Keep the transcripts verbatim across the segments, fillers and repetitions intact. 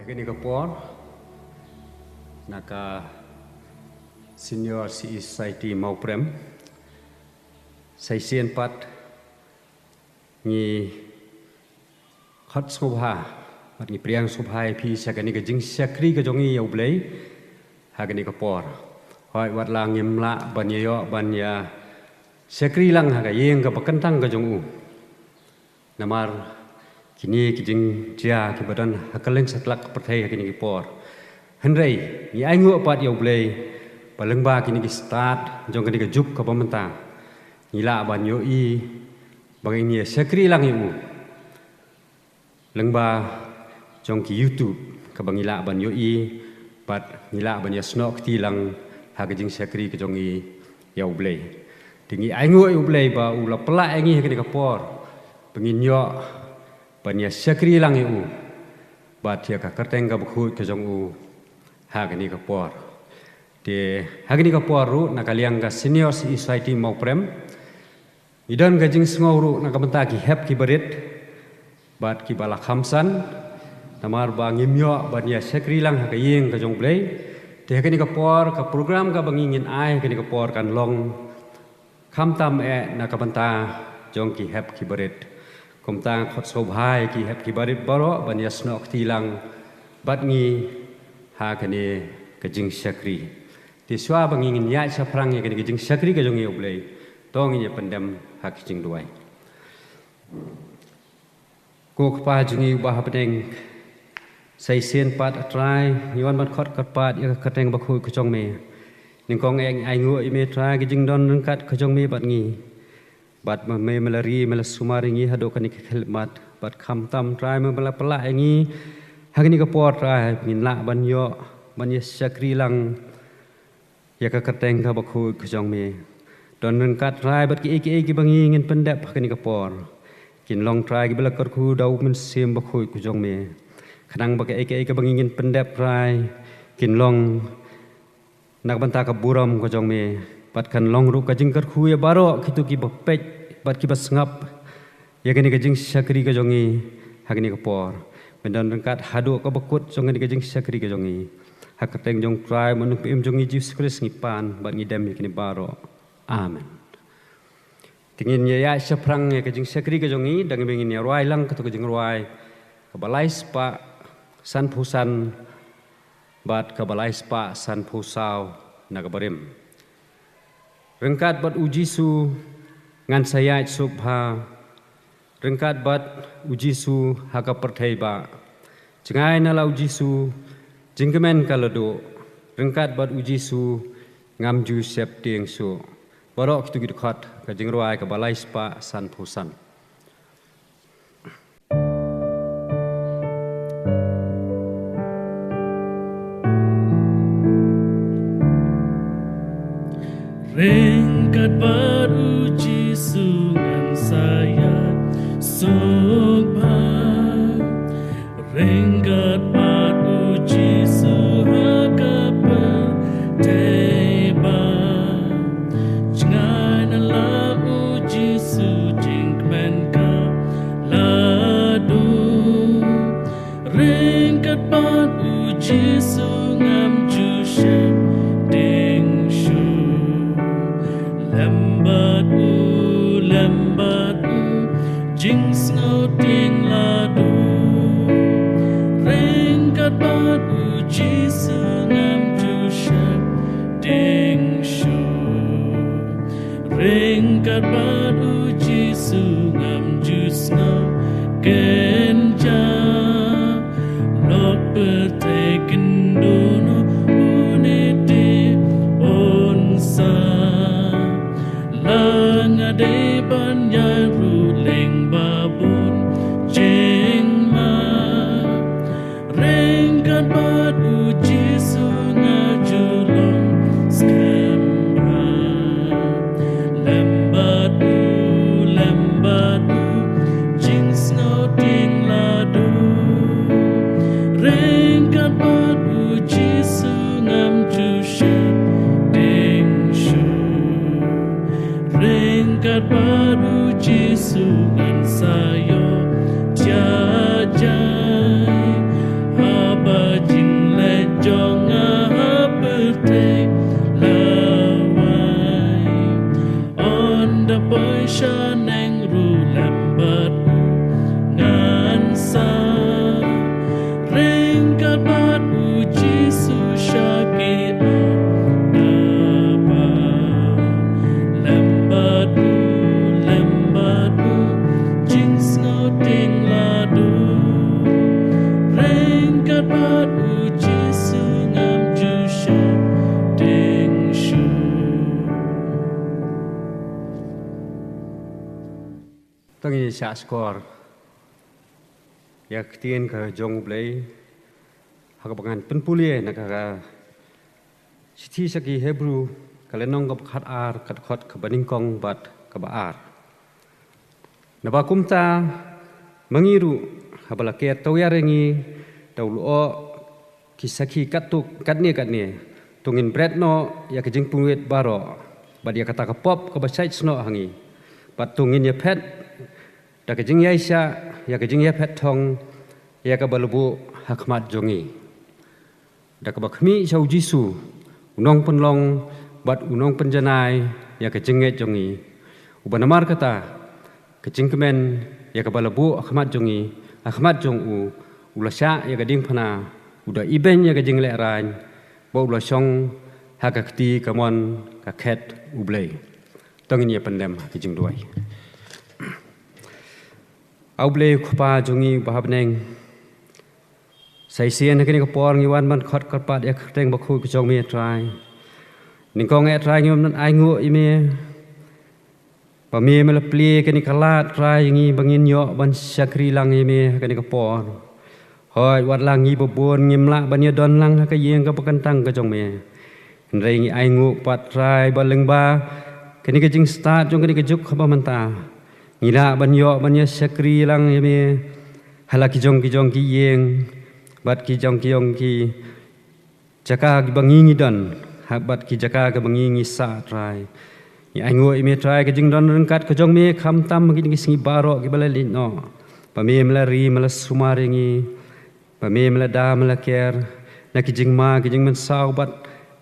Kane ka por na ka Senior C E Society Mawprem, sa shisien pat ngi khot sngewbha bad ngi pdiang sngewbha ïa phi sha kane ka jingshakri ka jong ngi ïa U Blei ha kane ka por. Hooid, wat la ngim lah ban ïa ïoh ban ïa shakri lang ha ka ïing kaba kyntang ka jong u, namar kine ki jingjia kiba don ha kylleng satlak ka pyrthei ha kine ki por. Hynrei ngi ainguh pat ïa U Blei ba lyngba kine ki stad jong kane ka juk kaba mynta, ngi lah ban ïohi ba ngin ïa shakri lang ïa u lyngba jong ki YouTube, kaba ngi lah ban ïohi bad ngi lah ban ïa snoh kti lang ha ka jingshakri ka jong ngi ïa U Blei. Te ngi ainguh ïa U Blei ba u la pynlah ïa ngi ha kane ka por ba ngin ïoh ban ïa shakri lang ïa u bad ïa ka kyrteng kaba khuid ka jong u ha kane ka por. Te ha kane ka por ruh, na ka liang ka Senior C E Society Mawprem, ngi don ka jingsngew ruh na ka bynta ki hep kiba rit bad kiba la kham san, namar ba ngim ïoh ban ïa shakri lang ha ka ïing ka jong U Blei. Te ha kane ka por, ka program kaba ngi ngin ai ha kane ka por kan long khamtam eh na ka bynta jong ki hep kiba rit. Kumta khot sngewbha ïa ki hep kiba rit baroh ban ïa snoh kti lang bad ngi ha kane ka jingshakri. Te shuwa ba ngin ïaid shaphrang ïa kane ka jingshakri ka jong ngi ïa U Blei, to ngin ïa pyndem ha ka jingduwai. Ko Kpa jong ngi uba ha bneng, sa shisien pat, A Trai, ngi wan ban khot kyrpad ïa ka kyrteng bakhuid ka jong me. Nyngkong eh ngi ainguh ïa me, Trai, ka jingdon ryngkat ka jong me bad ngi. Bad ma me, me la ri, me la sumar ïa ngi haduh kane ka khyllipmat. Bad khamtam, Trai, me, me la pynlah ïa ngi ha kane ka por, Trai, ngin lah ban ïoh ban ïa shakri lang ïa ka kyrteng kaba khuid ka jong me. Don ryngkat, Trai, bad kiei kiei kiba ngi ngin pyndep ha kane ka por, kin long, Trai, kiba la kyrkhu da U Mynsiem Bakhuid ka jong me. Khnang ba kiei kiei kiba ngi ngin pyndep, Trai, kin long na ka bynta ka burom ka jong me, bad kan long ruh ka jingkyrkhu ïa baroh kito kiba peit bad kiba sngap ïa kane ka jingshakri ka jong ngi ha kane ka por. Men don ryngkat haduh kaba kut jong kane ka jingshakri ka jong ngi. Ha ka kyrteng jong U Trai bad U Nongpynim jong ngi Jisu Khrist ngi pan bad ngi dem ïa kine baroh. Amen. Te ngin ïa ïaid shaphrang ïa ka jingshakri ka jong ngi da kaba ngin ïa rwai lang kato ka jingrwai kaba lai spah sanphew san bad kaba lai spah sanphew saw na ka barim. Ryngkat bad U Jisu ngan sa ïaid suk bha. Ryngkat bad U Jisu ha ka pyrthei bah. Jngai na la U Jisu, jingkmen ka la duh. Ryngkat bad U Jisu ngam ju sheptieng shuh. Baroh kito ki dkhot ka jingrwai kaba lai spah sanphew san. Ryngkat bad U Jisu ngan sa ïaid suk bha. Ryngkat bad U Jisu ha ka pyrthei bah. Jngai na la U Jisu, jingkmen ka la duh. Ryngkat bad U Jisu ngam ju sheptieng shuh. Lem bad u, lem bad u, jingsngewtieng la duh. Ryngkat bad U Jisu ngam ju sheptieng shuh. Ryngkat bad U Jisu ngam ju sngew kynjah. Lok pyrthei kin duh noh, une te un sah. La nga dei ban ïaid ruh leng ba bun jingma. Ryngkat bad U Jisu nga ju long skhem bha. Lem bad u, lem bad u, jingsngewtieng la duh. Ryngkat bad U Jisu ngam ju sheptieng shuh. Ryngkat bad U Jisu ngan sa ïoh jai jai. Haba Shaneng ruh lem bad u ngan sa ryngkat bad u Jisu sha ki ar kaba lem bad u, lem bad u jingsngewtieng la dum ryngkat bad u Jisu ngam ju sheptieng shuh. To ngin ïa shah shkor ïa ka ktien ka jong U Blei ha kaba ngan pynpule na ka shithi sha ki Hebru, ka lynnong kaba khatar, ka dkhot kaba nyngkong bad kaba ar. Naba kumta ma ngi ruh, haba la ker tawiar ïa ngi da u lyoh ki sakhi katto katne katne, to ngin bret noh ïa ka jingpynwit baroh bad ïa kata ka pop kaba shait snoh ha ngi, bad to ngin ïaphet da ka jingïaishah ïa ka jingïaphet thong ïa kaba la buh ha khmat jong ngi, da kaba khmih sha u Jisu, u nongpynlong bad u nongpynjanai ïa ka jingngeit jong ngi, uba namar kata ka jingkmen ïa kaba la buh ha khmat jong ngi, ha khmat jong u, u la shah ïa ka diengphna, u da ibeiñ ïa ka jinglehrain, bad u la shong ha ka kti kamon ka khet U Blei. To ngin ïa pyndem ha ka jingduwai. A U Blei Kpa jong ngi uba ha bneng, sa shisien ha kane ka por ngi wan ban khot kyrpad ïa ka kyrteng bakhuid ka jong me Trai. Nyngkong eh Trai ngi wan ban ainguh ïa me ba me me la plie kane ka lad Trai ïa ngi ba ngin ïoh ban shakri lang ïa me ha kane ka por. Hooid, wat la ngi ba bun ngim lah ban ïadon lang ha ka ïing kaba kyntang ka jong me, hynrei ngi ainguh pat Trai ba lyngba kane ka jingstad jong kane ka juk kaba mynta, ngi lah ban ïoh ban ïa shakri lang ïa me ha la ki jong ki jong ki ïing bad ki jong ki jong ki jaka kiba ngi ngi don, ha bad ki jaka kiba ngi ngi sah Trai. Ngi ainguh ïa me Trai ka jingdon ryngkat ka jong me khamtam ha kine ki sngi baroh kiba la leit noh, ba me me la ri me la sumar ïa ngi, ba me me la da me la ker na ki jingma ki jingmynsaw bad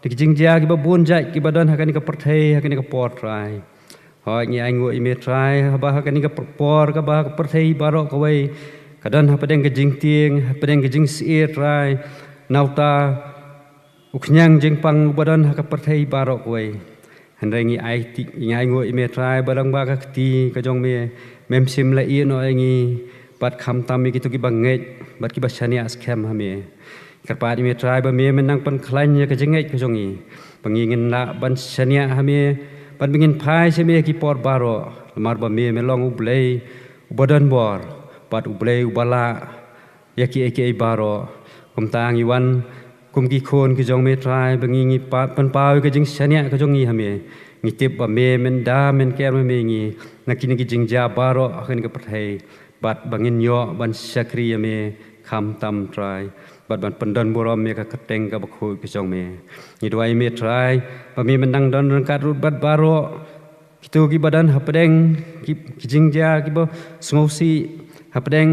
na ki jingjia kiba bun jait kiba don ha kane ka pyrthei ha kane ka por Trai. Hooid, ngi ainguh ïa me Trai, haba ha kane ka por kaba ha ka pyrthei baroh kawei ka don hapdeng ka jingtieng, hapdeng ka jingsyier Trai, na uta u khñiang jingpang uba don ha ka pyrthei baroh kawei. Hynrei ngi ai ti, ngi ainguh ïa me Trai ba lyngba ka kti ka jong me, mem shym la ïehnoh ïa ngi, bad khamtam ïa kito kiba ngeit bad kiba shaniah skhem ha me. Kyrpad ïa me Trai ba me men nang pynkhlaiñ ïa ka jingngeit ka jong ngi, ba ngi ngin lah ban shaniah ha me, bad ba ngin phai sha me ha ki por baroh, namar ba me me long U Blei uba don bor bad U Blei uba lah ïa kiei kiei baroh. Kumta ngi wan kum ki khun ki jong me Trai, ba ngi ngi pynpaw ïa ka jingshaniah ka jong ngi ha me. Ngi tip ba me men da men ker ma me ïa ngi na kine ki jingjia baroh ha kane ka pyrthei, bad ba ngin ïoh ban shakri ïa me khamtam Trai, bad ban pyndon burom ïa ka kyrteng kaba khuid ka jong me. Ngi duwai ïa me Trai ba me men nang don ryngkat ruh bad baroh kito kiba don hapdeng ki, ki jingjia kiba sngewsih, hapdeng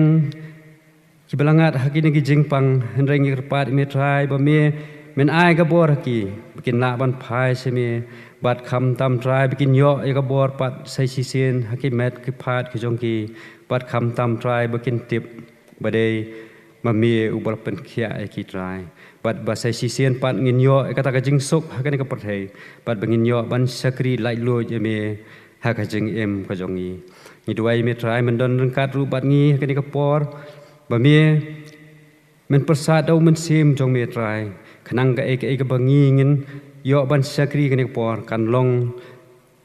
kiba la ngat ha kine ki jingpang, hynrei ngi kyrpad ïa me Trai ba me men ai ka bor ha ki ba kin lah ban phai sha me, bad khamtam Trai ba kin ïoh ïa ka bor pat sa shisien ha ki met ki phad ki jong ki, bad khamtam Trai ba kin tip ba dei ma me uba la pynkhiah ïa ki Trai, bad ba sa shisien pat ngin ïoh ïa kata ka jingsuk ha kane ka pyrthei, bad ba ngin ïoh ban shakri laitluid ïa me ha ka jingim ka jong ngi. Ngi duwai ïa me Trai men don ryngkat ruh bad ngi ha kane ka por, ba me men pyrsad da u Mynsiem jong me Trai, khnang kaei kaei kaba ngi ngin ïoh ban shakri kane ka por kan long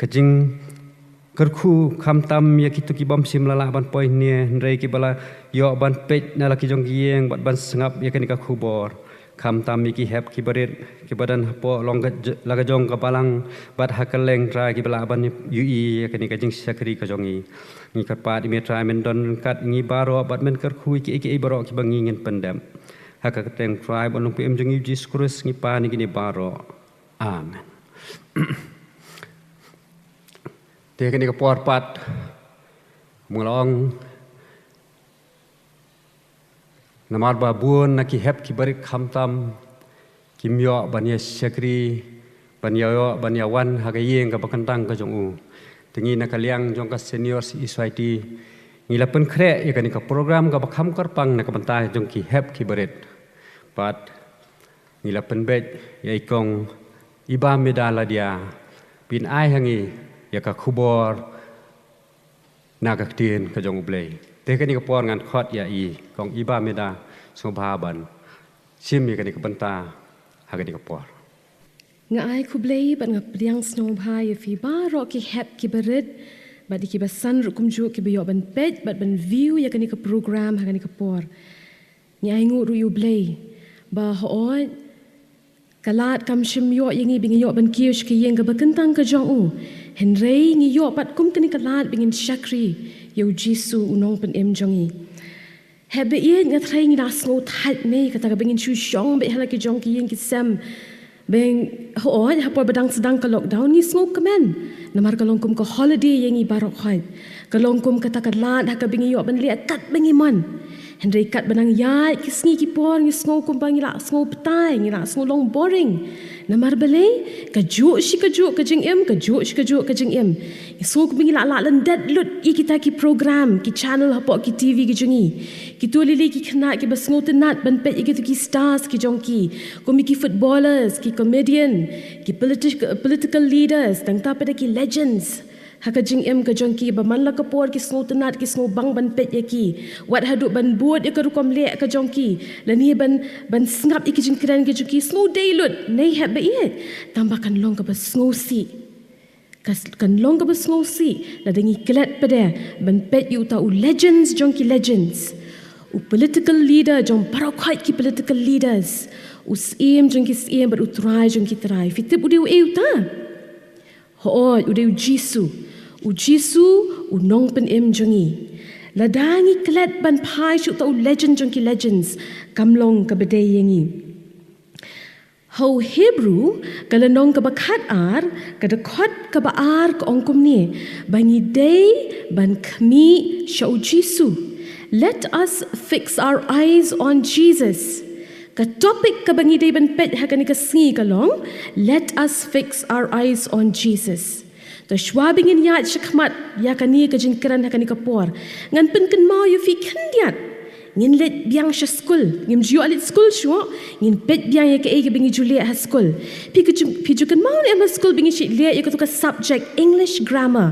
ka jingkyrkhu khamtam ïa kito kibym shym la lah ban poi hangne, hynrei kiba la ïoh ban peit na la ki jong ki ïing bad ban sngap ïa kane ka khubor. Khamtam ïa ki hep ki barit kiba don hapoh long ka j-, la ka jong ka balang bad ha kylleng Trai kiba lah ban ïohi ïa kane ka jingshakri ka jong ngi. Ngi kyrpad ïa me Trai men don ryngkat ïa ngi baroh bad men kyrkhu ïa kiei kiei baroh kiba ngi ngin pyndep. Ha ka kyrteng Trai bad Nongpynim jong ngi U Jisu Khrist ngi pan ïa kine baroh. Amen. Te kane ka por pat, mung la ong, namar ba bun na ki hep ki barit khamtam kim ïoh ban ïa shakri, ban ïa ïoh, ban ïa wan ha ka ïing kaba kyntang ka jong u. Te ngi na ka liang jong ka Senior Society, ngi la pynkhreh ïa kane ka program kaba kham kyrpang na ka bynta jong ki hep ki barit. Bad ngi la pynbeit ïa i Kong Iba Meda Ladia, phin ai ha ngi ïa ka khubor na ka ktien ka jong U Blei. Te kane ka por ngan khot ïa i Kong Iba Meda, sngewbha ban shim ïa kane ka bynta ha kane ka por. Nga ai khublei bad nga pdiang sngewbha ïa phi baroh ki hep ki barit, bad ïa kiba san ruh kumjuh kiba ïoh ban peit bad ban view ïa kane ka program ha kane ka por. Ngi ainguh ruh ïa U Blei ba hooid ka lad kam shym ïoh ïa ngi ba ngi ïoh ban kiew sha ka ïing kaba kyntang ka jong u. Hynrei ngi ïoh pat kum kane ka lad ba ngin shakri ïa U Jisu U Nongpynim jong ngi. Hep ba ïeit, nga tharai ngi la sngew thait ne kata kaba ngin shu shong beit ha la ki jong ki ïing ki sem. Ba hooid ha por ba dang sdang ka lockdown ngi sngewkmen namar ka long kum ka holiday ïa ngi baroh hooid. Ka long kum kata ka lad ha kaba ngi ïoh ban leh kat ba ngi mon. Hynrei katba nang ïaid ki sngi ki por ngi sngew kumba ngi la sngew bteng, ngi la sngew long boring. Namar balei? Kajuh shi kajuh ka jingim, kajuh shi kajuh ka jingim. Ngi sngew kumba ngi la lah lyndet lut ïa kita ki program, ki channel hapoh ki TV ki jong ngi. Kito lei lei ki khynnah kiba sngewtynnat ban peit ïa kito ki stars ki jong ki, kum ïa ki footballers, ki comedian, ki politic-, political leaders, nangta pat da ki legends ha ka jingim ka jong ki, ba man la ka por ki sngewtynnat, ki sngewbang ban peit ïa ki. Wat haduh ban bud ïa ka rukom leh ka jong ki, lane ban, ban sngap ïa ki jingkren ki jong ki, sngew dei lut, ne hep ba ïeit. Tangba kan long kaba sngewsih. Kas-, kan long kaba sngewsih lada ngi klet pat de ban peit ïa uta u legends jong ki legends, u political leader jong baroh khoit ki political leaders, u Syiem jong ki syiem bad u Trai jong ki trai. Phi tip u dei uei uta? Hooid, u dei U Jisu. U Jisu, U Nongpynim jong ngi. Lada ngi klet ban phai sha uta u legend jong ki legends, kam long kaba dei ïa ngi. Ha u Hebru, ka lynnong kaba khat ar, ka dkhot kaba ar ka ong kumne, ba ngi dei ban khmih sha U Jisu. Let us fix our eyes on Jesus. Ka topic kaba ngi dei ban peit ha kane ka sngi ka long, let us fix our eyes on Jesus. To shuwa ba ngin ïaid shakhmat ïa kane ka jingkren ha kane ka por, ngan pynkynmaw ïa phi khyndiat. Ngin leit biang sha skul, ngim ju ïoh leit skul shuh, ngin peit biang ïa kaei kaba ngi ju leh ha skul. Phi ka ju, phi ju kynmaw ne em ha skul ba ngi shu leh ïa kato ka subject English grammar.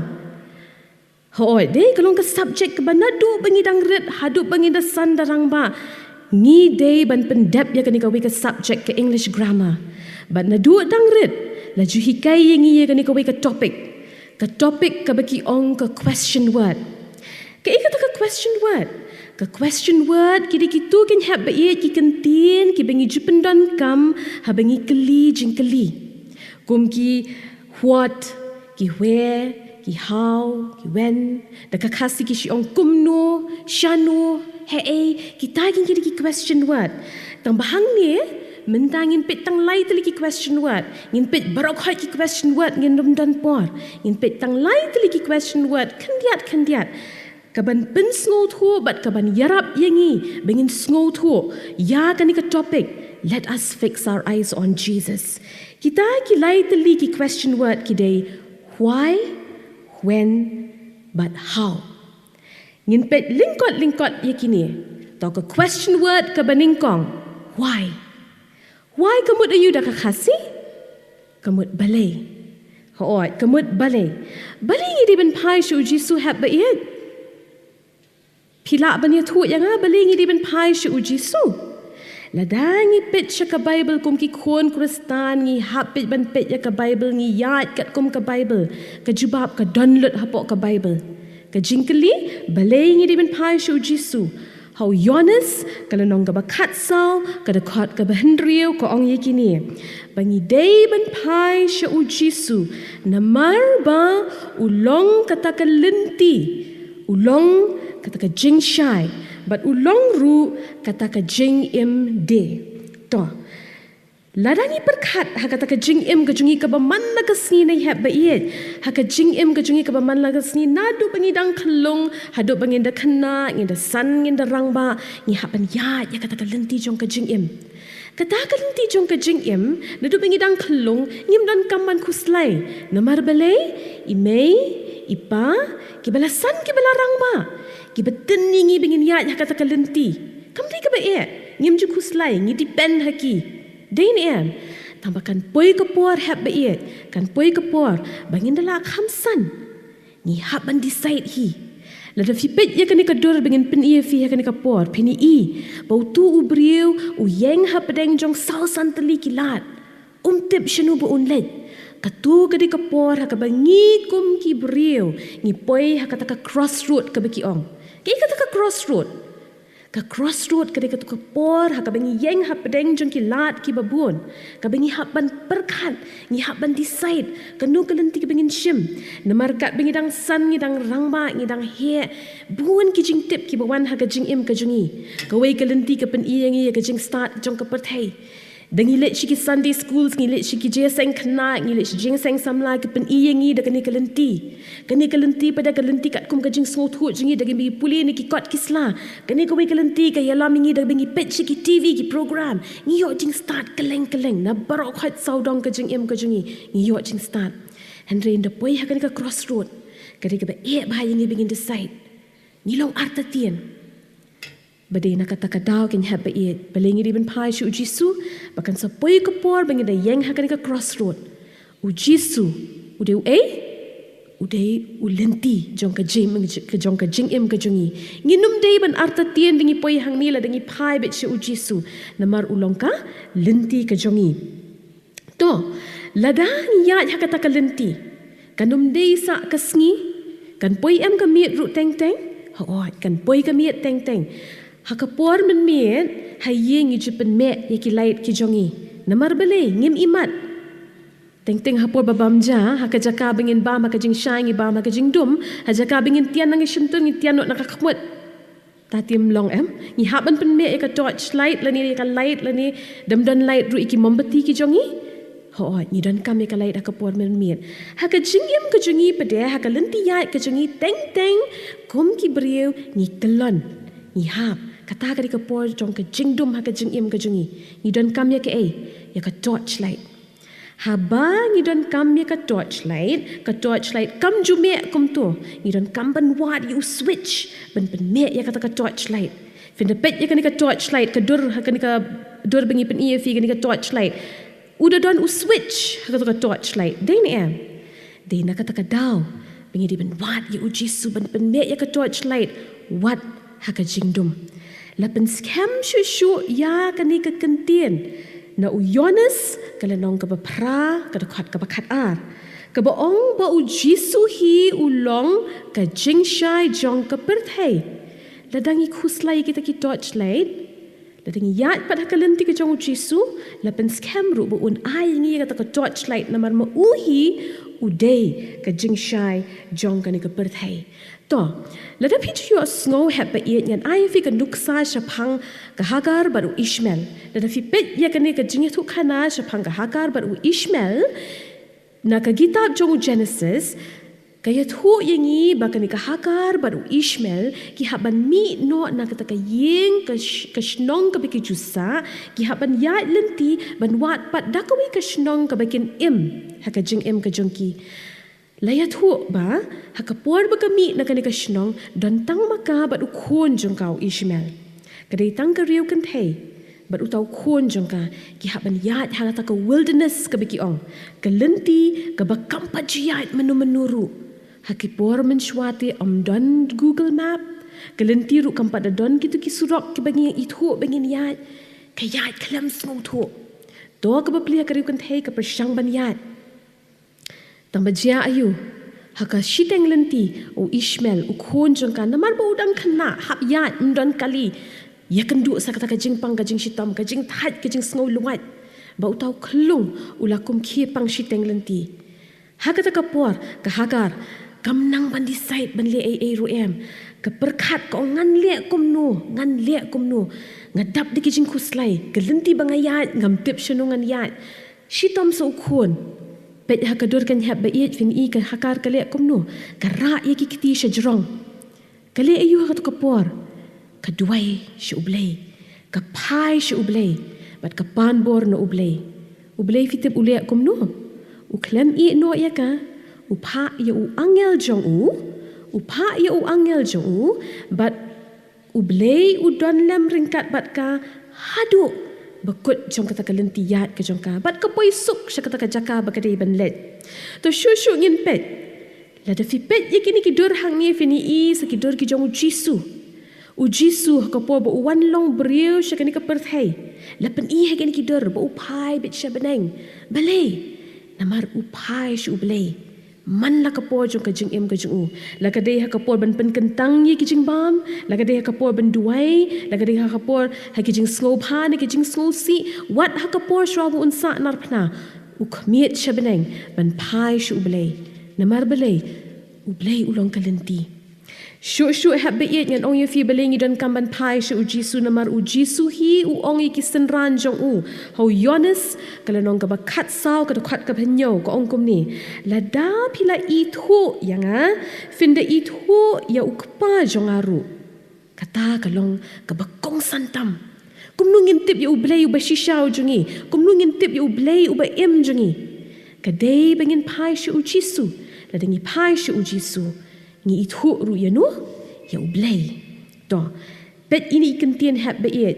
Hooid, dei ka long ka subject kaba naduh ba ngi dang rit haduh ba ngi da san da rangbah, ngi dei ban pyndep ïa kane kawei ka subject ka English grammar. Bad naduh dang rit la ju hikai ïa ngi ïa kane kawei ka topic. Ka topic kaba ki ong ka question word. Kaei kata ka question word? Ka question word ki dei kito, ki hep ba ïeit, ki kyntien kiba ngi ju pyndonkam haba ngi kylli jingkylli. Kum ki what, ki where, ki how, ki when. Da ka Khasi ki shu ong kumno, shano, haei, kita ki dei ki question word. Tangba hangne mynta ngin peit tang lai tylli ki question word. Ngin peit baroh khoit ki question word, ngin ym don por. Ngin peit tang lai tylli ki question word khyndiat khyndiat, kaban pynsngewthuh bad kaban ïarap ïa ngi ba ngin sngewthuh ïa kane ka topic, let us fix our eyes on Jesus. Kita ki lai tylli ki question word ki dei why, when, bad how. Ngin peit lyngkot lyngkot ïa kine. To ka question word kaba nyngkong, why. Why ka mut aiu da ka Khasi? Ka mut balei. Hooid, ka mut balei. Balei ngi dei ban phai sha U Jisu, hep ba ïeit? Phi lah ban ïathuh ïa nga balei ngi dei ban phai sha U Jisu? Lada ngi peit sha ka Baibl, kum ki khun Khristan ngi hap peit ban peit ïa ka Baibl, ngi ïaid katkum ka Baibl. Ka jubab ka don lut hapoh ka Baibl. Ka jingkylli, balei ngi dei ban phai sha U Jisu? Ha u Ïoannis ka lynnong kaba khatsaw, ka dkhot kaba hynriew, ka ong ïa kine, ba ngi dei ban phai sha U Jisu namar ba u long kata ka lynti, u long kata ka jingshai, bad u long ruh kata ka jingim de. To, lada ngi pyrkhat ha kata ka jingim ka jong ngi kaba man la ka sngi, ne hep ba ïeit, ha ka jingim ka jong ngi kaba man la ka sngi, naduh ba ngi dang khyllung haduh ba ngin da khynnah, ngin da san, ngin da rangbah, ngi hap ban ïaid ïa kata ka lynti jong ka jingim. Kata ka lynti jong ka jingim, naduh ba ngi dang khyllung, ngim donkam ban khuslai. Namar balei, i mei, i pa, kiba la san, kiba la rangbah, kiba tynni ngi ba ngin ïaid ha kata ka lynti. Kam dei kaba eh, ngim ju khuslai, ngi depend ha ki. Dei ne em, tang ba kan poi ka por hep ba ïeit, kan poi ka por, ba ngin da la kham san. Ngi hap ban decide hi. Lada phi peit ïa kane ka dur ba ngin pyni ïa phi ha kane ka por, phin i, ba utu u briew, u ïeng hapdeng jong saw san tylli ki lad. Um tip shano ba un leit. Katu ka dei ka por ha kaba ngi kum ki briew, ngi poi ha kata ka crossroad kaba ki ong. Kaei kata ka crossroad? Ka crossroad ka dei katu ka por ha kaba ngi ïeng hapdeng jong ki lad kiba bun. Kaba ngi hap ban pyrkhat, ngi hap ban decide, kano ka lynti kaba ngin shim. Namar katba ngi dang san, ngi dang rangbah, ngi dang heh, bun ki jingtip kiba wan ha ka jingim ka jong ngi. Kawei ka lynti ka pyni ïa ngi ïa ka jingstad jong ka pyrthei. Da ngi leit sha ki Sunday schools, ngi leit sha ki jingïaseng khynnah, ngi leit sha jingïaseng samla, ki pyni ïa ngi da kane ka lynti. Kane ka lynti pat da ka lynti katkum ka jingsngewthuh jong ngi, da ngi pule na ki kot ki sla. Kane kawei ka lynti ka ïalam ïa ngi da ngi peit sha ki T V ki program. Ngi ïoh jingstad kylleng kylleng, na baroh khoit sawdong ka jingim ka jong ngi, ngi ïoh jingstad. Hynrei ynda poi ha kane ka crossroad, ka dei kaba eh bha ïa ngi ba ngin decide. Ngi long artatien. Ba dei na kata ka daw, ko hep ba ïeit, balei ngi dei ban phai sha u Jisu, ba kan sa poi ka por ba ngi da ïeng ha kane ka crossroad. U Jisu u dei uei? U dei u lynti jong ka jing, ka jong ka jingim ka jong ngi. Ngin ym dei ban artatien da ngi poi hangne lada ngi phai beit sha u Jisu. Namar u long ka lynti ka jong ngi. To, lada ngi ïaid ha kata ka lynti, kan ym dei sah ka sngi, kan poi em ka miet ruh teng teng? Hooid, kan poi ka miet teng teng. Ha ka por mynmiet, ha ïing ngi ju pynmeh ïa ki light ki jong ngi. Namar balei, ngim imat. Teng teng ha por ba bam ja, ha ka jaka ba ngin bam ha ka jingshai ngi bam ha ka jingdum, ha jaka ba ngin tian na ka shyntur ngi tian noh na ka khmut. Ta tim long em, ngi hap ban pynmeh ïa ka torch light lane ïa ka light lane, dem don light ruh ïa ki mombati ki jong ngi. Hooid, ngi donkam ïa ka light ha ka por mynmiet. Ha ka jingim ka jong ngi pat de, ha ka lynti ïaid ka jong ngi teng teng, kum ki briew ngi kyllon. Ngi hap, kata ka dei ka por jong ka jingdum ha ka jingim ka jong ngi. Ngi donkam ïa kaei? Ïa ka torch light. Haba ngi donkam ïa ka torch light, ka torch light kam ju meh kumto. Ngi donkam ban wad ïa u switch ban pynmeh ïa kata ka torch light. Phin da peit ïa kane ka torch light, ka dur, ha kane ka dur ba ngi pyni ïa phi, kane ka torch light. U da don u switch ha kata ka torch light. Dei ne em? Dei na kata ka daw ba ngi dei ban wad ïa u Jisu ban pynmeh ïa ka torch light wat ha ka jingdum. La pynskhem shuh shuh ïa kane ka kyntien na u Ïoannis ka lynnong kaba phra, ka dkhot kaba khatar, kaba ong ba u Jisu hi u long ka jingshai jong ka pyrthei. Lada ngi khuslai ïa kita ki torch light, lada ngi ïaid pat ha ka lynti ka jong u Jisu, la pynskhem ruh ba un ai ïa ngi ïa kata ka torch light, namar ma u hi u dei ka jingshai jong kane ka pyrthei. To, lada phi ju ïohsngew hep ba ïeit, ngan ai ïa phi ka nuksa shaphang ka Hagar bad u Ishmael. Lada phi peit ïa kane ka jingïathuhkhana shaphang ka Hagar bad u Ishmael na ka kitab jong u Genesis, ka ïathuh ïa ngi ba kane ka Hagar bad u Ishmael ki hap ban mih noh na kata ka ïing, ka sh-, ka shnong kaba ki ju sah, ki hap ban ïaid lynti ban wad pat da kawei ka shnong kaba kin im ha ka jingim ka jong ki. La ïathuh ba ha ka por ba ka mih na kane ka shnong, don tang ma ka bad u khun jong ka u Ishmael. Ka dei tang ka riew kynthei bad uta u khun jong ka, ki hap ban ïaid ha kata ka wilderness kaba ki ong, ka lynti kaba kam pat ju ïaid mynno mynno ruh. Ha ki por mynshuwa te ym don Google Map. Ka lynti ruh kam pat da don kito ki surok kiba ngi ithuh ba ngin ïaid. Ka ïaid khlem sngewthuh. To kaba plie ha ka riew kynthei ka pyrshang ban ïaid. Tang ba jia aïu, ha ka shiteng lynti, u Ishmael, u khun jong ka, namar ba u dang khynnah, hap ïaid, ym don kali, ïakynduh sa kata ka jingpang, ka jingshitom, ka jingthait, ka jingsngew lwait. Ba uta u khyllung u la kum khie pang shiteng lynti. Ha kata ka por, ka Hagar kam nang ban decide ban leh ei ei ruh em. Ka pyrkhat, ka ong, ngan leh kumno, ngan leh kumno. Nga dap da ki jingkhuslai, ka lynti ba nga ïaid, ngam tip shano ngan ïaid. Shitom sa u khun. Peit ha ka dur, ko hep ba ïeit, phin i ka Hagar ka leh kumno. Ka rah ïa ki kti sha jrong. Ka leh aïu ha kata ka por? Ka duwai sha U Blei. Ka phai sha U Blei. Bad ka pan bor na U Blei. U Blei phi tip u leh kumno? U khlem ïeh noh ïa ka, u phah ïa u angel jong u, u phah ïa u angel jong u, bad U Blei u don lem ryngkat bad ka haduh ba kut jong kata ka lynti ïaid ka jong ka. Bad ka poi suk sha kata ka jaka ba ka dei ban leit. To shuh shuh ngin peit. Lada phi peit ïa kine ki dur hangne phin ïohi sa ki dur ki jong U Jisu. U Jisu ha ka por ba u wan long briew sha kane ka pyrthei. La pyni ha kine ki dur ba u phai beit sha bneng. Balei? Namar u phai sha U Blei. Man la ka por jong ka jingim ka jong u. La ka dei ha ka por ban pynkyntang ïa ki jingbam, la ka dei ha ka por ban duwai, la ka dei ha ka por ha ki jingsngewbha ne ki jingsngewsih, wat ha ka por shuwa ba un sah nar phna. U khmied sha bneng, ban phai sha U Blei. Namar balei, U Blei u long ka lynti. Shuh shuh hep ba ïeit ngan ong ïa phi balei ngi donkam ban phai sha U Jisu namar U Jisu hi u ong ïa ki synran jong u. Ha u Ïoannis, ka lynnong kaba khatsaw ka dkhot kaba hynñiew ka ong kumne. Lada phi la ithuh ïa nga, phin da ithuh ïa u Kpa jong nga ruh. Kata ka long kaba kongsan tam. Kumno ngin tip ïa U Blei uba shisha u jong ngi. Kumno ngin tip ïa U Blei uba im jong ngi. Ka dei ba ngin phai sha U Jisu. Lada ngi phai sha U Jisu. Ngi ithuh ruh ïa no, ïa U Blei. To, peit ïa kine ki kyntien hep ba ïeit.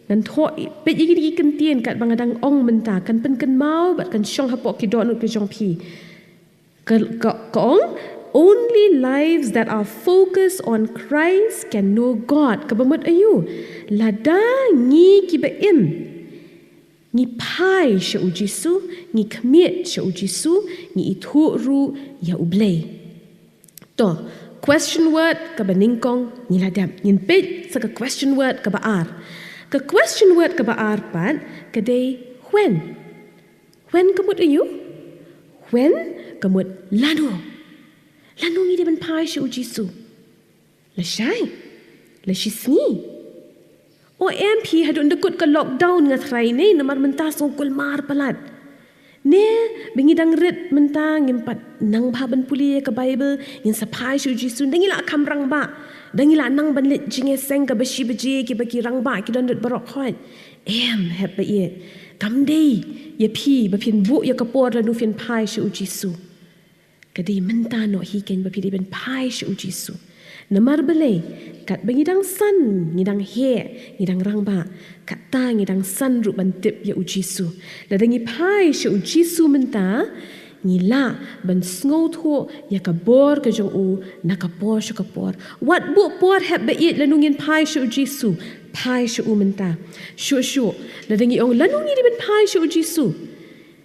Ngan thoh, peit ïa kine ki kyntien katba nga dang ong mynta, kan pynkynmaw, bad kan shong hapoh ki dohnud ki jong phi. Ka, ka, ka ong, only lives that are focused on Christ can know God. Kaba mut aïu, lada ngi kiba im. Ngi phai sha U Jisu, ngi khmied sha U Jisu, ngi ithuh ruh ïa U Blei. To, question word kaba nyngkong ngi la dep. Ngin peit sa ka question word kaba ar. Ka question word kaba ar pat, ka dei when. When ka mut aïu? When ka mut lano. Lano ngi dei ban phai sha U Jisu. Lashai, lashisngi. O em phi haduh nda kut ka lockdown nga tharai ne, namar mynta sngewkulmar palat. Ne, ba ngi dang rit mynta ngim pat nang bha ban pule ïa ka Bible, ngin sa phai sha U Jisu, da ngi la kham rangbah, da ngi la nang ban leit jingïaseng kaba shi baje kiba ki rangbah ki don rit baroh khoit. Em, hep ba ïeit. Kam dei ïa phi ba phin buh ïa ka por lano phin phai sha U Jisu. Ka dei mynta noh hi keiñ ba phi dei ban phai sha U Jisu. Namar balei, katba ngi dang san, ngi dang heh, ngi dang rangbah, katta ngi dang san ruh ban tip ïa U Jisu. Lada ngi phai sha U Jisu mynta, ngi lah ban sngewthuh ïa ka bor ka jong u na ka por sha ka por. Wat buh por hep ba ïeit lano ngin phai sha U Jisu, phai sha u mynta. Shuh shuh, lada ngi ong lano ngi dei ban phai sha U Jisu.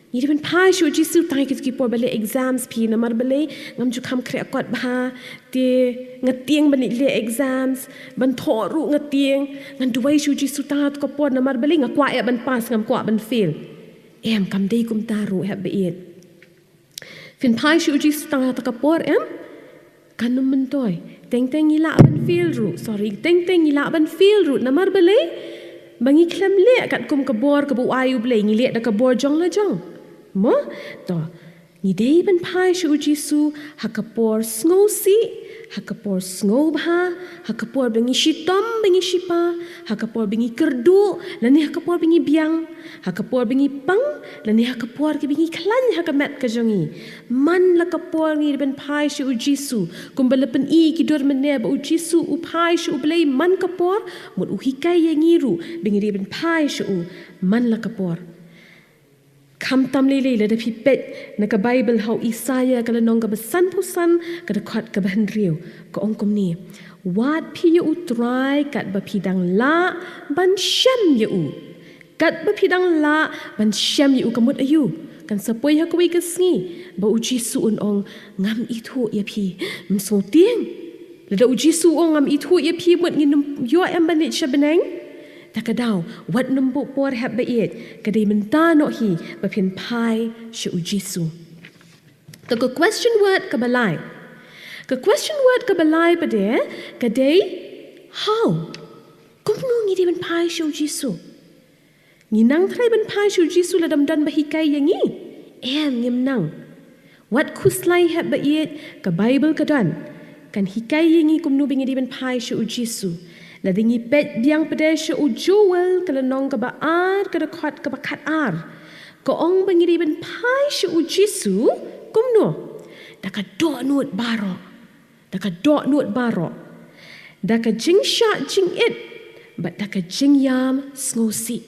Ngi dei ban phai sha U Jisu tang ïa ki por ba leh exams phi namar balei ngam ju kham khreh kot bha te nga tieng ban leh exams ban thoh ruh nga tieng ngan duwai sha U Jisu tang ha ka por namar balei nga kwah ïa ban pass ngam kwah ban fail. Em kam dei kumta ruh hep ba ïeit. Phin phai sha U Jisu tang ha ka por em. Kan ym myntoi. Teng teng ngi lah ban fail ruh. Sorry, teng teng ngi lah ban fail ruh. Namar balei? Ba ngi khlem leh katkum ka bor kaba u ai U Blei, ngi leh da ka bor jong la jong. Mo? To. Ngi dei ban phai sha U Jisu ha ka por sngewsih, ha ka por sngewbha, ha ka por ba ngi shitom, ba ngi shipa, ha ka por ba ngi kyrduh, lane ha ka por ba ngi biang, ha ka por ba ngi pang, lane ha ka por kaba ngi khlaiñ ha ka met ka jong ngi. Man la ka por ngi dei ban phai sha U Jisu. Kumba la pyni ki dur mynne ba U Jisu u phai sha U Blei man ka por, mut u hikai ïa ngi ruh ba ngi dei ban phai sha u man la ka por. Khamtam lei lei lada phi peit na ka Baibl ha u Isaïah ka lynnong kaba sanphew san ka dkhot kaba hynriew ka ong kumne. Wad phi ïa U Trai katba phi dang lah ban shem ïa u. Katba phi dang lah ban shem ïa u ka mut aïu? Kan sa poi ha kawei ka sngi ba U Jisu un ong ngam ithuh ïa phi. Ym sngewtieng. Lada U Jisu u ong ngam ithuh ïa phi mut ngin ym ïoh em ban leit sha bneng. Ta ka daw, wat nym buh por hep ba ïeit, ka dei mynta noh hi ba phin phai sha U Jisu. Ka, ka question word kaba lai. Ka question word kaba lai pat de, ka dei how. Kumno ngi dei ban phai sha U Jisu? Ngi nang trai ban phai sha U Jisu lada ym don ba hikai ïa ngi? Em, ngim nang. Wat khuslai hep ba ïeit, ka Baibl ka don. Kan hikai ïa ngi kumno ba ngi dei ban phai sha U Jisu. Lada ngi peit biang pat de sha u Joel ka lynnong kaba ar, ka dkhot kaba khat ar, ka ong ba ngi dei ban phai sha u Jisu kumno? Da ka dohnud baroh. Da ka dohnud baroh. Da ka jingshah jingit, bad da ka jingïam sngewsih.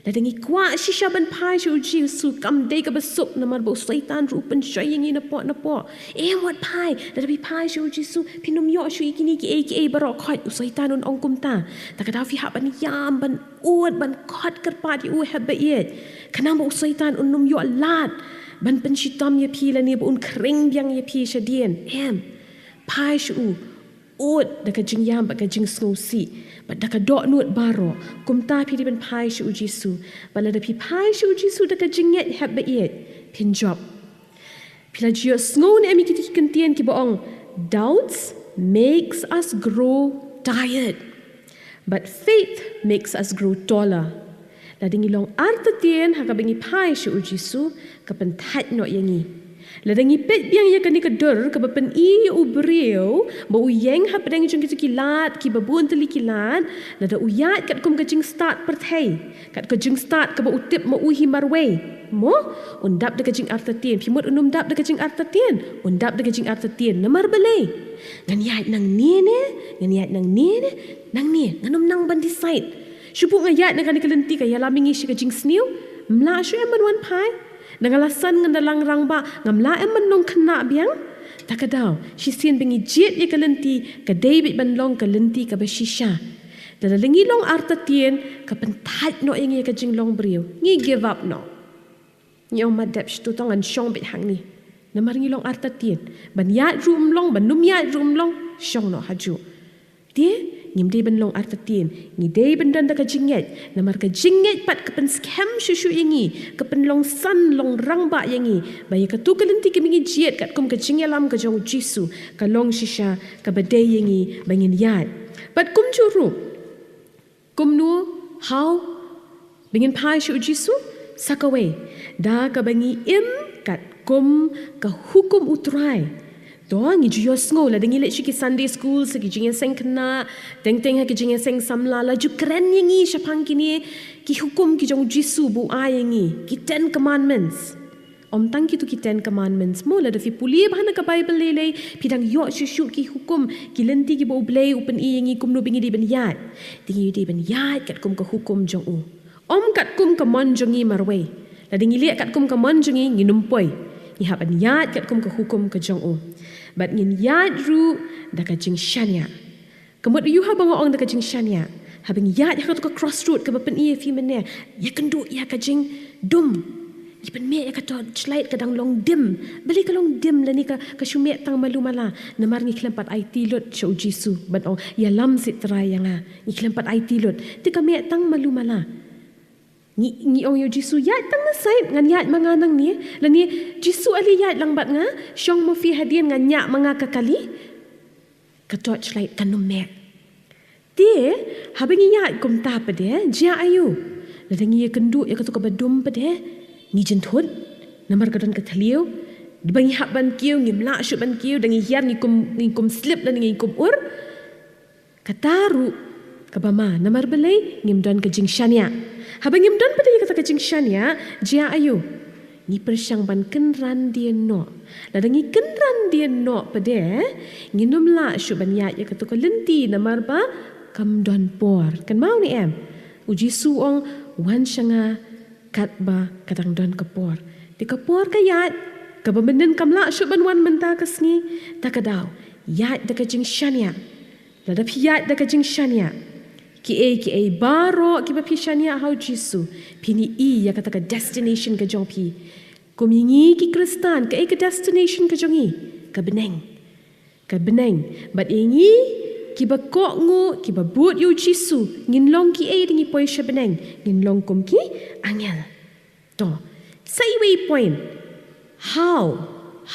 Lada ngi kwah shisha ban phai sha u Jisu, kam dei kaba suk, namar ba u Soitan ruh u pynshoi ïa ngi napoh napoh. Em, wat phai, lada phi phai sha u Jisu, phin ym ïoh shuh ïa kine kiei kiei baroh khoit, u Soitan un ong kumta. Te ka daw phi hap ban ïam, ban ud, ban khot kyrpad ïa u hep ba ïeit. Khnang ba u Soitan un ym ïoh lad ban pynshitom ïa phi lane ba un khring biang ïa phi shadien. Em, phai sha u. Ud da ka jingïam bad ka jingsngewsih, bad da ka dohnud baroh. Kumta phi dei ban phai sha u Jisu. Bad lada phi phai sha u Jisu da ka jingngeit hep ba ïeit, phin jop. Phi la ju ïohsngew ne em ïa kita ki kyntien kiba ong, "Doubts makes us grow tired, but faith makes us grow taller." Lada ngi long artatien ha kaba ngi phai sha u Jisu, ka pynthait noh ïa ngi. Lada ngi peit biang ïa kane ka dur kaba pyni ïa u briew ba u ïeng hapdeng jong kito ki lad kiba bun tylli ki lad, lada u ïaid katkum ka jingstad pyrthei, kat ka jingstad kaba u tip ma u hi marwei, mo, un dap da ka jingartatien. Phi mut un ym dap da ka jingartatien? Un dap da ka jingartatien. Namar balei? Ngan ïaid nangne ne, ngan ïaid nangne ne, nangne, ngan ym nang ban decide. Shu buh nga ïaid na kane ka lynti ka ïalam ïa ngi sha ka jingsniew. Ym lah shuh em ban wan phai? Nangta la san ngan da lang rangbah, ngam lah em ban long khynnah biang? Te ka daw, shisien ba ngi jied ïa ka lynti, ka dei beit ban long ka lynti kaba shisha. Te lada ngi long artatien, ka pynthait noh ïa ngi ïa ka jinglong briew. Ngi give up noh. Ngi ong, mat dep, shto tang, ngan shong beit hangne. Namar ngi long artatien. Ban ïaid ruh ym long, ban ym ïaid ruh ym long, shong noh hajuh. Te, ngim dei ban long artatien. Ngi dei ban don da ka jingngeit. Namar ka jingngeit pat ka pynskhem shuh shuh ïa ngi, ka pynlong san long rangbah ïa ngi. Ba ïa kato ka lynti kaba ngi jied katkum ka jingïalam ka jong u Jisu, ka long shisha kaba dei ïa ngi ba ngin ïaid. Bad kumjuh ruh, kumno, how, ba ngin phai sha u Jisu? Sa kawei, da kaba ngi im katkum ka hukum u Trai. To, ngi ju ïohsngew lada ngi leit sha ki Sunday school, sha ki jingïaseng khynnah, teng teng ha ki jingïaseng samla, la ju kren ïa ngi shaphang kine ki hukum ki jong u Jisu ba u ai ïa ngi, ki Ten Commandments. Ym tang kito ki Ten Commandments, mo, lada phi pule bha na ka Baibl lei lei, phi dang ïoh shuh shuh ki hukum, ki lynti kiba u Blei u pyni ïa ngi kumno ba ngi dei ban ïaid. Te ngi dei ban ïaid katkum ka hukum jong u. Ym katkum ka mon jong ngi marwei. Lada ngi leh katkum ka mon jong ngi, ngin ym poi. Ngi hap ban ïaid katkum ka hukum ka jong u. Bad ngin ïaid ruh da ka jingshaniah. Ka mut aïu haba nga ong da ka jingshaniah? Haba ngi ïaid ha kato ka crossroad kaba pyni ïa phi mynne, ïakynduh ïa ka jingdum. Ngi pynmih ïa ka torchlight, ka dang long dim. Balei ka long dim lane ka, ka shu mih tang malu mala? Namar ngi khlem pat aiti lut sha u Jisu ban ong, ïalam seh Trai ïa nga. Ngi khlem pat aiti lut. Te ka mih tang malu mala. Ngi, ngi ong ïa u Jisu, ïaid tang na side, ngan ïaid ma nga nangne. Lane, Jisu, ale ïaid lang bad nga, shong ma phi hadien, ngan ñiah ma nga ka kali. Ka torchlight kan ym mih. Te, haba ngi ïaid kumta pat de, jia aïu? Lada ngi ïakynduh ïa kato kaba dum pat de, ngi jynthut, namar ka don ka thliew. Haba ngi hap ban kiew, ngim lah shuh ban kiew, da ngi hiar ngi kum, ngi kum slip lane ngi kum ur. Kata ruh kaba ma, namar balei? Ngim don ka jingshaniah. Haba ngim don pat de ïa kata ka jingshaniah, jia aïu? Ngi pyrshang ban kynran dien noh. Lada ngi kynran dien noh pat de, ngin ym lah shuh ban ïaid ïa kato ka lynti namar ba kam don por. Kynmaw ne em? U Jisu u ong, wan sha nga katba ka dang don ka por. Te ka por ka ïaid, kaba mynnin kam lah shuh ban wan mynta ka sngi, te ka daw, ïaid da ka jingshaniah. Lada phi ïaid da ka jingshaniah, kiei kiei baroh kiba phi shaniah ha u Jisu, phin ïohi ïa kata ka destination ka jong phi. Kum ïa ngi ki Khristan, kaei ka destination ka jong ngi? Ka bneng. Ka bneng. Bad ïa ngi kiba kohnguh, kiba bud ïa u Jisu, ngin long kiei da ngi poi sha bneng? Ngin long kum ki angel. To, sa iwei i point. How?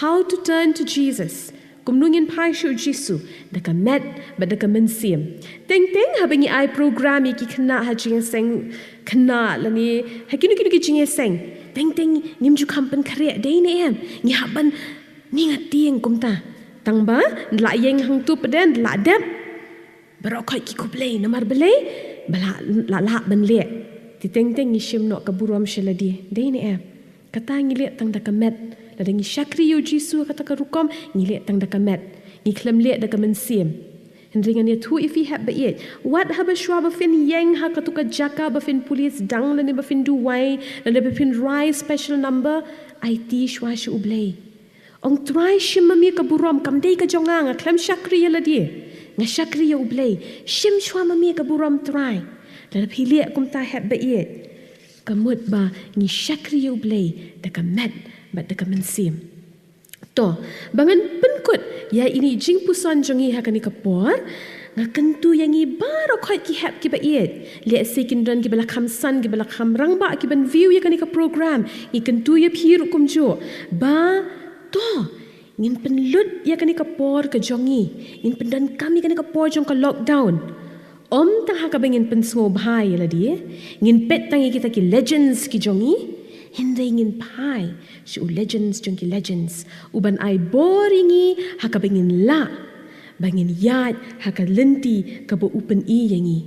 How to turn to Jesus? Kumno ngin phai sha u Jisu? Da ka met bad da ka mynsiem. Teng teng haba ngi ai program ïa ki khynnah ha jingïaseng khynnah lane ha kino kino ki jingïaseng, teng teng ngim ju kham pynkhreh, dei ne em? Ngi hap ban, ngi nga tieng kumta. Tang ba nda la ïeng hangto pat de, nda la dep. Baroh khoit ki khublei, namar balei? Ba la, la lah ban leh. Te teng teng ngi shim noh ka burom sha lade. Dei ne em? Kata ngi leh tang da ka met. Lada ngi shakri ïa u Jisu ha kata ka rukom, ngi leh tang da ka met. Ngi khlem leh da ka mynsiem. Hynrei ngan ïathuh ïa phi hep ba ïeit. Wat haba shuwa ba phin ïeng ha katu ka jaka ba phin pule sdang lane ba phin duwai, lane ba phin rai special number, aiti shuwa sha U Blei. Ong, Trai, shim ma me ka burom, kam dei ka jong nga, nga khlem shakri ïa lade. Nga shakri ïa U Blei. Shim shuwa ma me ka burom, Trai. Lada phi leh kumta hep ba ïeit, ka mut ba ngi shakri ïa U Blei da ka met bad da ka mynsiem. To, ba ngan pynkut ïa ine i jingpuson jong ngi ha kane ka por, nga kyntu ïa ngi baroh khoit ki hep kiba ïeit. Lehse kin don kiba la kham san, kiba la kham rangbah, kiban view ïa kane ka program. Ngi kyntu ïa phi ruh kumjuh. Ba, to, ngin pynlut ïa kane ka por ka jong ngi. Ngin pyndonkam ïa kane ka por jong ka lockdown. Ym tang ha kaba ngin pynsngewbha ïa lade, ngin peit tang ïa kita ki legends ki jong ngi, hynrei ngin phai sha u legends jong ki legends, uban ai bor ïa ngi ha kaba ngin lah, ba ngin ïaid ha ka lynti kaba u pyni ïa ngi.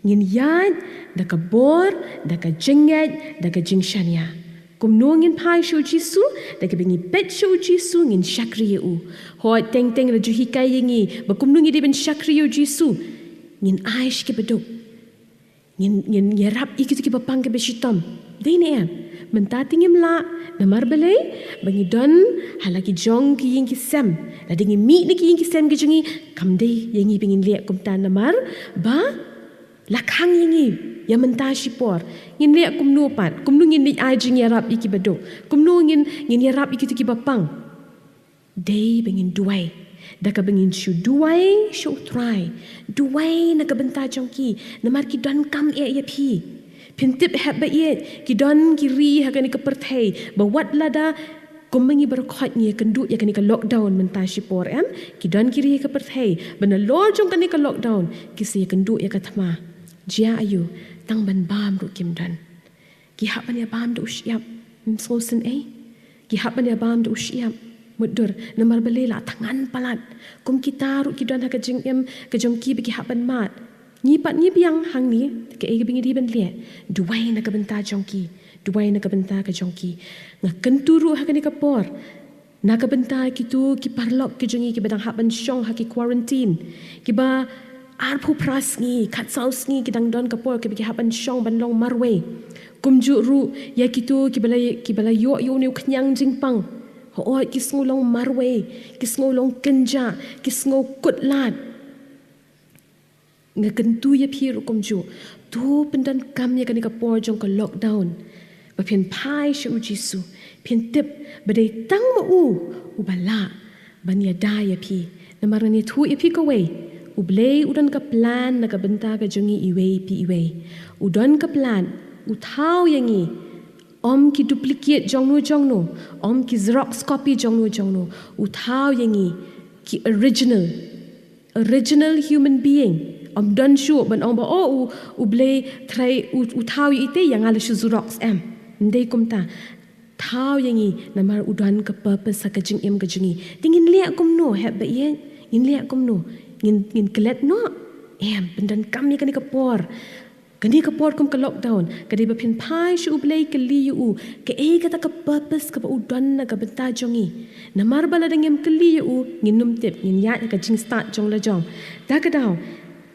Ngin ïaid da ka bor, da ka jingngeit, da ka jingshaniah. Kumno ngin phai sha u Jisu? Da kaba ngi peit sha u Jisu, ngin shakri ïa u. Hooid, teng teng la ju hikai ïa ngi ba kumno ngi dei ban shakri ïa u Jisu. Ngin ai sha kiba duk. Ngin, ngin ïarap ïa kito kiba pang kiba shitom. Dei ne em? Mynta te ngim lah, namar balei? Ba ngi don ha la ki jong ki ïing ki sem. Lada ngi mih na ki ïing ki sem ki jong ngi, kam dei ïa ngi ba ngin leh kumta, namar ba la khang ïa ngi ïa mynta shipor. Ngin leh kumno pat? Kumno ngin leit ai jingïarap ïa kiba duk? Kumno ngin, ngin ïarap ïa kito kiba pang? Dei ba ngin duwai. Da kaba ngin shu duwai sha u Trai. Duwai na ka bynta jong ki, namar ki donkam eh ïa phi. Phin tip hep ba ïeit, ki don ki ri ha kane ka pyrthei ba wat lada, kumba ngi baroh khoit ngi ïakynduh ïa kane ka lockdown mynta shipor, em, ki don ki ri ha ka pyrthei ba nalor jong kane ka lockdown ki sa ïakynduh ïa ka thma. Jia aïu? Tang ban bam ruh kim don. Ki hap ban ïa bam da u shyiap. Ym sngewsynei. Ki hap ban ïa bam da u shyiap. Mutdur, namar balei? La thngan palat. Kum kita ruh ki don ha ka jingim ka jong ki ba ki hap ban mad. Ngi pat ngi biang hangne, kaei kaba ngi dei ban leh? Duwai na ka bynta jong ki. Duwai na ka bynta ka jong ki. Nga kyntu ruh ha kane ka por na ka bynta kito ki paralok ki jong ngi kiba dang hap ban shong ha ki quarantine, kiba arphew phra sngi, khatsaw sngi ki dang don ka por kaba ki hap ban shong ban long marwei. Kumjuh ruh ïa kito kiba la, kiba la ïoh ïa une u khñiang jingpang. Hooid, ki sngew long marwei, ki sngew long kynjah, ki sngew kut lad. Nga kyntu ïa phi ruh kumjuh. To pyndonkam ïa kane ka por jong ka lockdown ba phin phai sha u Jisu. Phin tip ba dei tang ma u uba lah ban ïada ïa phi. Namar ngan ïathuh ïa phi kawei. U Blei u don ka plan na ka bynta ka jong ngi iwei pa iwei. U don ka plan. U thaw ïa ngi. Ym ki duplicate jongno jongno. Ym ki xerox copy jongno jongno. U thaw ïa ngi ki original. Original human being. Ym don shuh ban ong ba, oh, u, u Blei Trai u, u thaw ïa ite, ïa nga la shu xerox, em. Ym dei kumta. Thaw ïa ngi namar u don ka purpose ha ka jingim ka jong ngi. Te ngin leh kumno, hep ba ïeit? Ngin leh kumno? Ngin, ngin klet noh? Em, pyndonkam ïa kane ka por. Kane ka por kum ka lockdown, ka dei ba phin phai sha u Blei, kylli ïa u kaei kata ka purpose kaba u don na ka bynta jong ngi. Namar ba lada ngim kylli ïa u, ngin ym tip, ngin ïaid ha ka jingstad jong la jong. Da ka daw,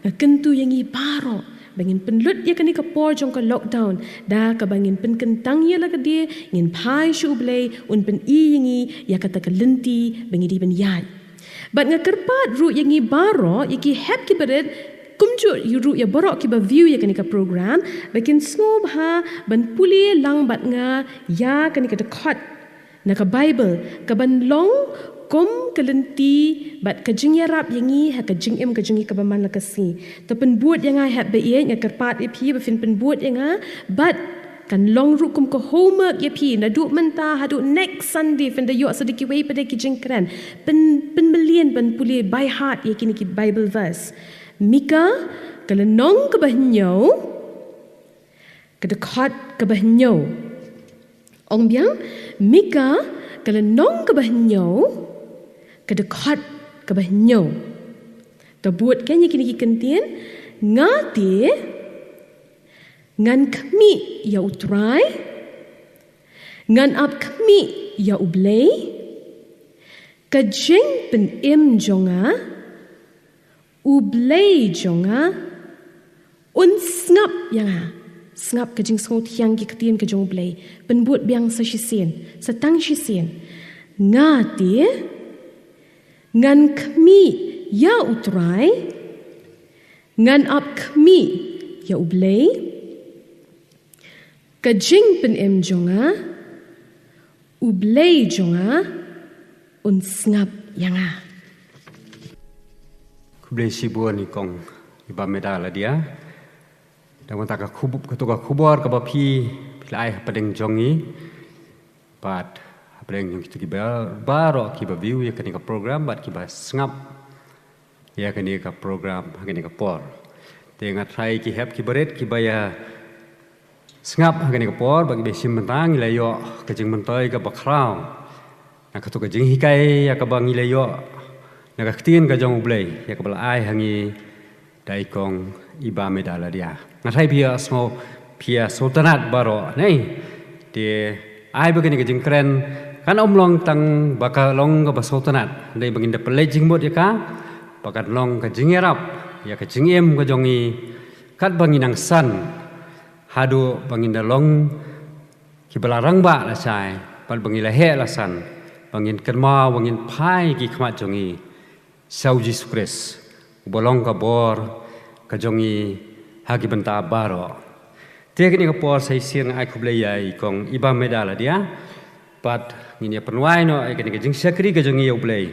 nga kyntu ïa ngi baroh ba ngin pynlut ïa kane ka por jong ka lockdown da kaba ngin pynkyntang ïa la ka die, ngin phai sha u Blei, un pyni ïa ngi ïa kata ka lynti ba ngi dei ban ïaid. Bad nga kyrpad ruh ïa ngi baroh, ïa ki hep ki barit, kumjuh ruh ïa baroh kiba view ïa kane ka program, ba kin sngewbha ban pule lang bad nga ïa kane ka dkhot na ka Bible kaban long kum ka lynti bad ka jingïarap ïa ngi ha ka jingim ka jong ngi kaba man la ka sngi. To pynbud ïa nga, hep ba ïeit, nga kyrpad ïa phi ba phin pynbud ïa nga, bad kan long ruh kum ka homework ïa phi, naduh mynta haduh next Sunday, phin da ïoh sa da kiwei pat de ki jingkren. Pyn, pynmlien ban pule by heart ïa kine ki Bible verse. Mika, ka lynnong kaba hynñiew, ka dkhot kaba hynñiew. Ong biang, Mika, ka lynnong kaba hynñiew, ka dkhot kaba hynñiew. Ta bud kan ïa kine ki kyntien, nga te, ngan khmih ïa U Trai, ngan ap khmih ïa U Blei, ka jingpynim jong nga, U Blei jong nga, un sngap ïa nga. Sngap ka jingsngewthiang ki ktien ka jong U Blei. Pynbud biang sa shisien, sa tang shisien. Nga te, ngan khmih ïa U Trai, ngan ap khmih ïa U Blei, ka jingpynim jong nga, U Blei jong nga, un sngap ïa nga. Khublei shibun i kong i Bah Meda Ladia. Da mynta ka khubor, kato ka khubor kaba phi, phi la ai hapdeng jong i. Bad hapdeng jong kito kiba, baroh kiba view ïa kane ka program, bad kiba sngap ïa kane ka program, ha kane ka por. Te nga tharai ki hep ki barit, kiba ïa sngap ha kane ka por, ba kiba shim bynta ngi la ïoh ka jingmyntoi kaba khraw. Na kato ka jinghikai ïa kaba ngi la ïoh na ka ktien ka jong U Blei, ïa kaba la ai ha ngi da i kong i Bah Meda Ladia. Nga tharai phi ïa sngew, phi ïa sngewtynnat baroh, ne? Te ai ba kane ka jingkren kan ym long tang ba ka long kaba sngewtynnat. Dei ba ngin da pynleit jingmut ïa ka, ba kan long ka jingïarap ïa ka jingim ka jong ngi, katba ngi nang san, haduh ba ngin da long kiba la rangbah lashai, bad ba ngi la heh la san, ba ngin kynmaw, ba ngin phai ki khmat jong ngi sha U Jisu Khrist, uba long ka bor ka jong ngi ha ki bynta baroh. Te kane ka por sa shisien nga ai khublei ïa i kong i Bah Meda Ladia, bad ngin ïa pynrwai noh ïa kane ka jingshakri ka jong ngi ïa U Blei.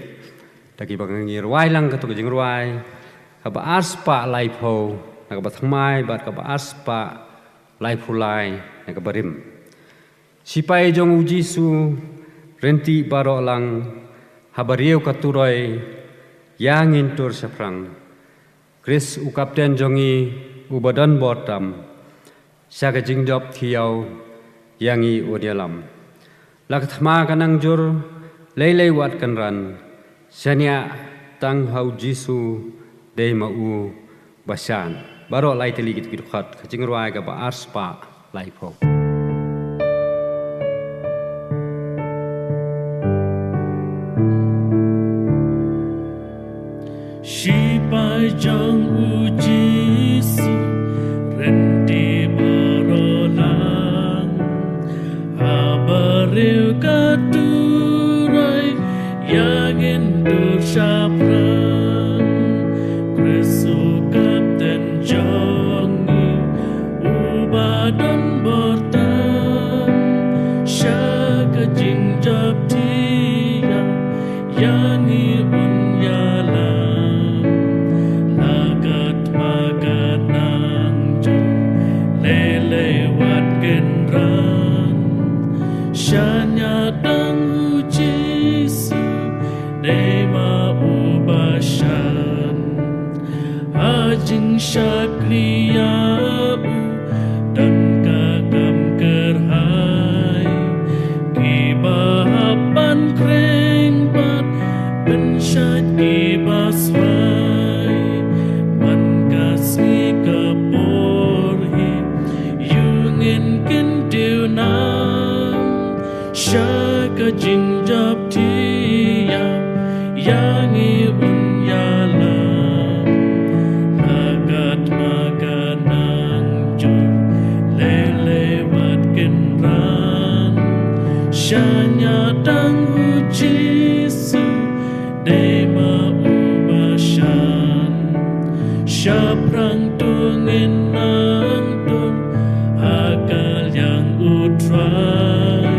Da kiba ngi rwai lang kato ka jingrwai kaba arspah laiphew na kaba thymmai, bad kaba arspah laiphew lai na kaba rim. Sipai jong U Jisu, rynti baroh lang, ha briew ka turoi, ïa ngin tur shaphrang. Khrist u kapten jong ngi, uba don bor tam, sha ka jingjop thiaw, ïa ngi un ïalam. La ka thma ka nang jur, lei lei wat kynran, shaniah tang ha U Jisu, dei ma u ba shan. Baroh lai tylli kito ki dkhot, ka jingrwai kaba arspah laiphew. Sipai jong U Jisu, rynti baroh lang, ha briew ka turoi, ïa ngin tur shaphrang. Khrist u kapten jong ngi, uba don bor tam, sha ka jingjop thiaw, ïa ngi un ïalam. La ka thma ka nang jur, lei lei wat kynran, shaniah tang U Jisu, dei ma u ba shan. Ha jingshakri ïa u, don ka kam kyrhai, kiba hap ban khring bad pynshait kiba swai. Man ka sngi ka por hi, ïa ngin kyntiew nam, sha ka jingjop thiaw, ïa ngi un ïalam. La ka thma ka nang jur, lei lei wat kynran, shaniah tang U Jisu, dei ma u ba shan. Shaphrang to ngin nang tur, ha ka liang U Trai.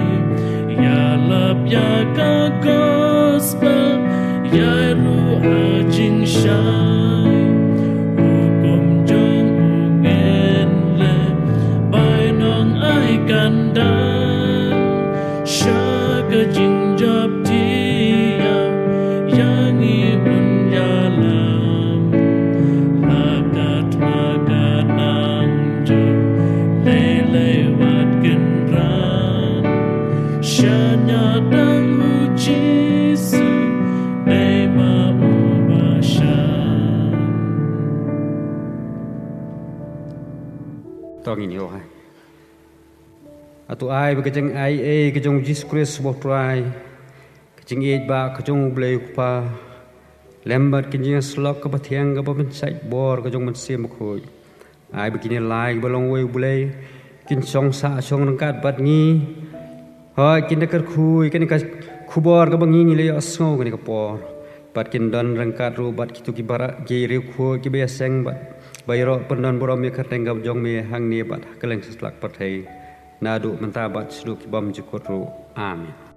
Ïalap ïa ka gospel, ïai ruh ha jingshai. Hukum jong u ngin leh, bainong ai kan dang, sha ka jingjop thiaw, ïa ngi un ïalam. La ka thma ka nang To ngin ïohi. Hato ai ba ka jingaiei ka jong u Jisu Khrist u Trai, ka jingïeit ba ka jong u Blei u Kpa, lem bad ka jingïasyllok kaba thiang kaba pynshait bor ka jong u Mynsiem Bakhuid, ai ba kine lai ba long uwei u Blei kin shong sah shong ryngkat bad ngi. Hooid, kin da kyrkhu ïa kane ka khubor kaba ngi ngi la ïohsngew kane ka por, bad kin don ryngkat ruh bad kito ki baroh ki riewkhuid kiba ïaseng bad ba ïaroh pyndon burom ïa ka kyrteng ka jong me hangne bad ha kylleng satlak pyrthei, naduh mynta bad shaduh ki bymjukut ruh. Amen.